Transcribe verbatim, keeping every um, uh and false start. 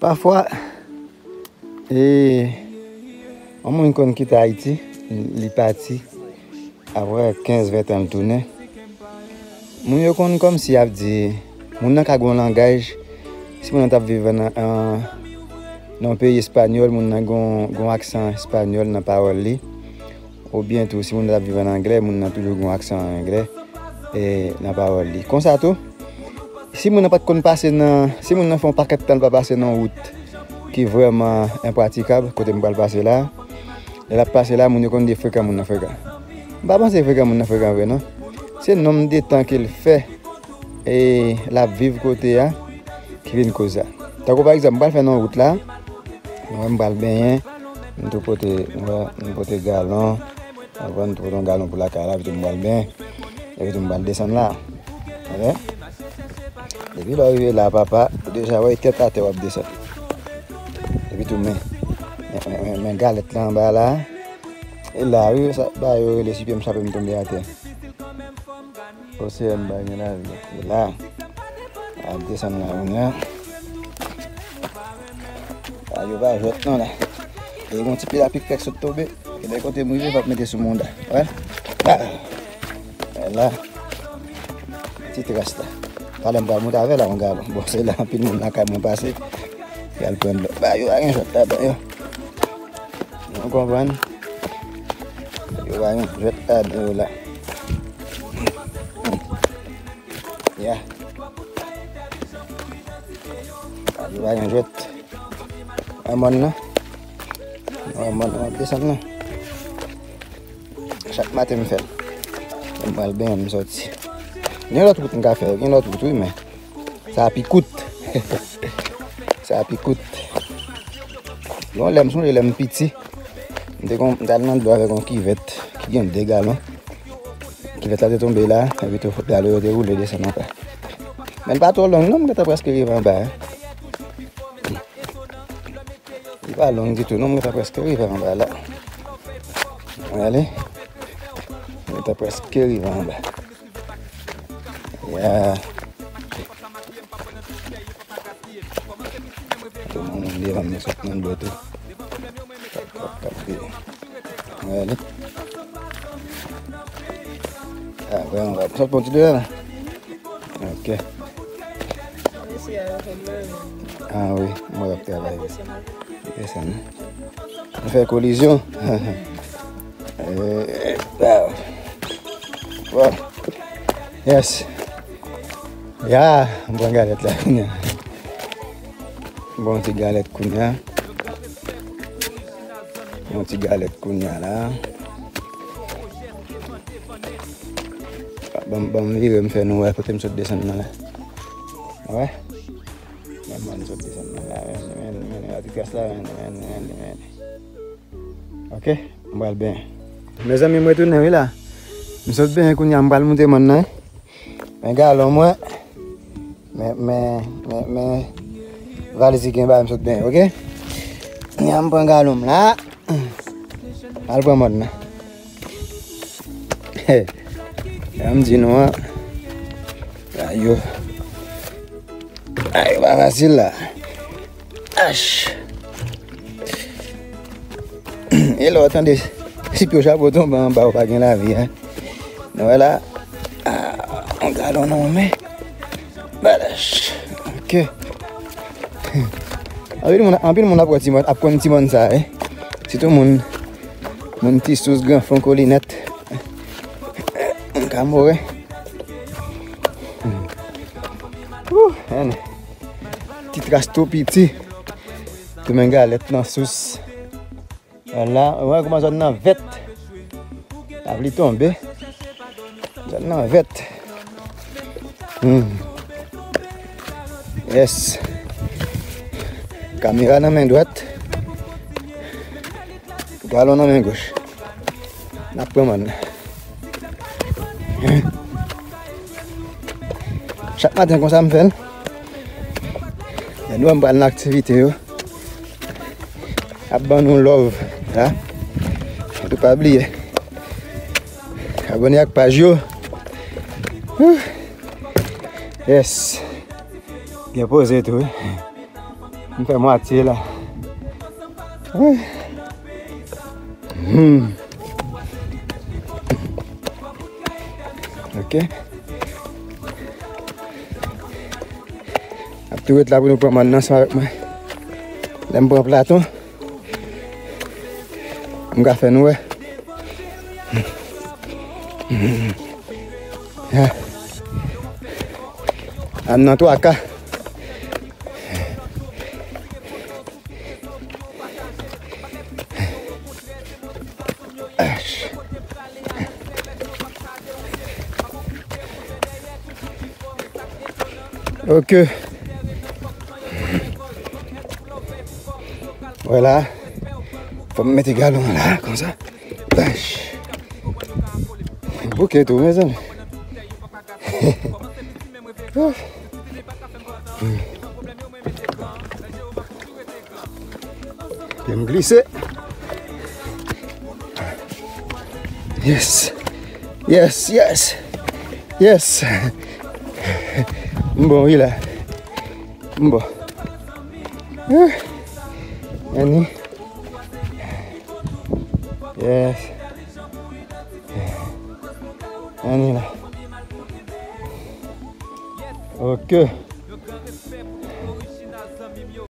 Pafwa, e, yon moun konn kite Ayiti, li pati, apre kenz, ven tan, l tounen. Moun yo konn kòmsi y ap di, moun nan ka gen yon langaj, si moun nan t ap viv nan, an, nan yon peyi espanyòl, moun nan gen yon, gen yon aksan espanyòl nan pawòl li. Oubyen tou, si moun nan t ap viv ann anglè, moun nan toujou gen yon aksan anglè, e, nan pawòl li. Konsa tou, si moun nan pa t konn pase nan, si moun nan fè yon pakèt tan l pa pase nan yon wout ki vrèman enpratikab, kote m pral pase la, lè l ap pase la, moun yo konn di frekan moun nan frekan. M pa panse frekan moun nan frekan vre, non. Se nonb de tan ke l fè, e, l ap viv kote a, ki vin koz sa. Tankou pa egzanp, m pral fè nan wout la, mwen m pral benyen, m tou pote, m pral, m pote galon, m pral tou pote yon galon pou lakay la, epi tou m pral benyen, epi tou m pral desann la. Ok? Depi lè w rive la, papa, ou deja wè tèt atè w ap desann. Epi tou men, men, men, men, men galèt la anba la, e la, wi, sa, ba yo rele sipye m chape m tonbe atè. Oseyè m pa gen lavi. E la. Ap desann la kounye a. A, yo pa jwèt non la. E yon ti pye lapik fèk sot tonbe. E lè kote m rive, fòk mete sou mouda. Wè? A. E la. Ti tras la. Talè m pral monte avè la, yon galon. Bon, se la anpil moun lakay mwen pase. Y al pran dlo. Ba, yo pa gen jwèt ladan yo. Nou konprann? Yo pa gen jwèt ladan yo la. Ya. Yo pa gen jwèt. Wè mòn nan. Wè mòn nan ap desann nan. Chak maten m fè l. M pral benyen, m sòti. Gen lòt wout m ka fè, gen lòt wout wi, men sa pi kout. Sa pi kout. Yon lè m sonje lè m piti, m te kon, m t al nan dlo avèk yon kivèt ki gen de galon. Kivèt la te tonbe la, epi tou fout galon yo te woule desann anba. Men l pa twò long non, m gentan prèske rive anba, en. Li pa long ditou non, m gentan prèske rive anba la. Gade. M gentan prèske rive anba. Ya. Tout moun devan m sot nan dlo tou. Kap, kap, kap, gade. Gade. Ah, vrèman, vrèman. Sot bon ti de la, la. Ok. Ah wi, mwen ap travay. Se sa, non? Nou fè kolizyon. Eh, ah. Bon. Yes. Ya, m pran galèt la kounye a. Bon ti galèt kounye a. Yon ti galèt kounye a la. Ban m, ban m vire, m fè nou wè kote m sot desann nan la. Wè? Men mòn sot desann nan la, men, men, men, men, ti kras la, men, men, men, men. Ok, m pral benyen. Mezanmi, m retounen wi la. M sot benyen kounye a, m pral moute mòn nan. Men galon mwen. Men, men, men, men valiz ki gen ba m sot benyen, ok? Kounye a m pran galon m la. Al pran mòn nan. Jan m di nou an. Ayo. Ayo, pa fasil la. Ach. E lè w tande si pye w chapo tonbe anba, ou pa gen lavi, en. Nou wè la. Ah, yon galon nan yon men. Balach. Ok. Anpil moun, anpil moun ap wè ti mòn, ap konn ti mòn sa, eh. Sitou moun, moun Ti Sous, Gran Fon, Kolinèt. Moun Kamore. Ouh, en. Ti tras tou piti. Tou men galèt nan sous. Vwala, ou wè kòman zòn nan vèt. Lapli tonbe. Zòn nan vèt. Hmm. Yes. Kamera nan men dwat. Galon nan men goch. N ap pran mòn. Chak maten konsa m fè l. Lè nou wè m pral nan aktivite yo. Ap ban nou love la. Epi pa bliye abòne ak paj yo. Whew. Yes. Byen poze tou, wi. M fè mwatye la. Ay. Hmm. Ok. Ap tou ret la pou nou pran mòn nan ansanm avèk mwen. Lè m pran platon, m ka fè nou wè. Ah. An nan twa ka. Ok. Vwala. Fò m mete galon an la, konsa. Bouke tou, mezanmi. Pye m glise. Yes. Yes, yes. Yes. M bon, wi la. M bon. Annie. Yes. Annie la. Ok.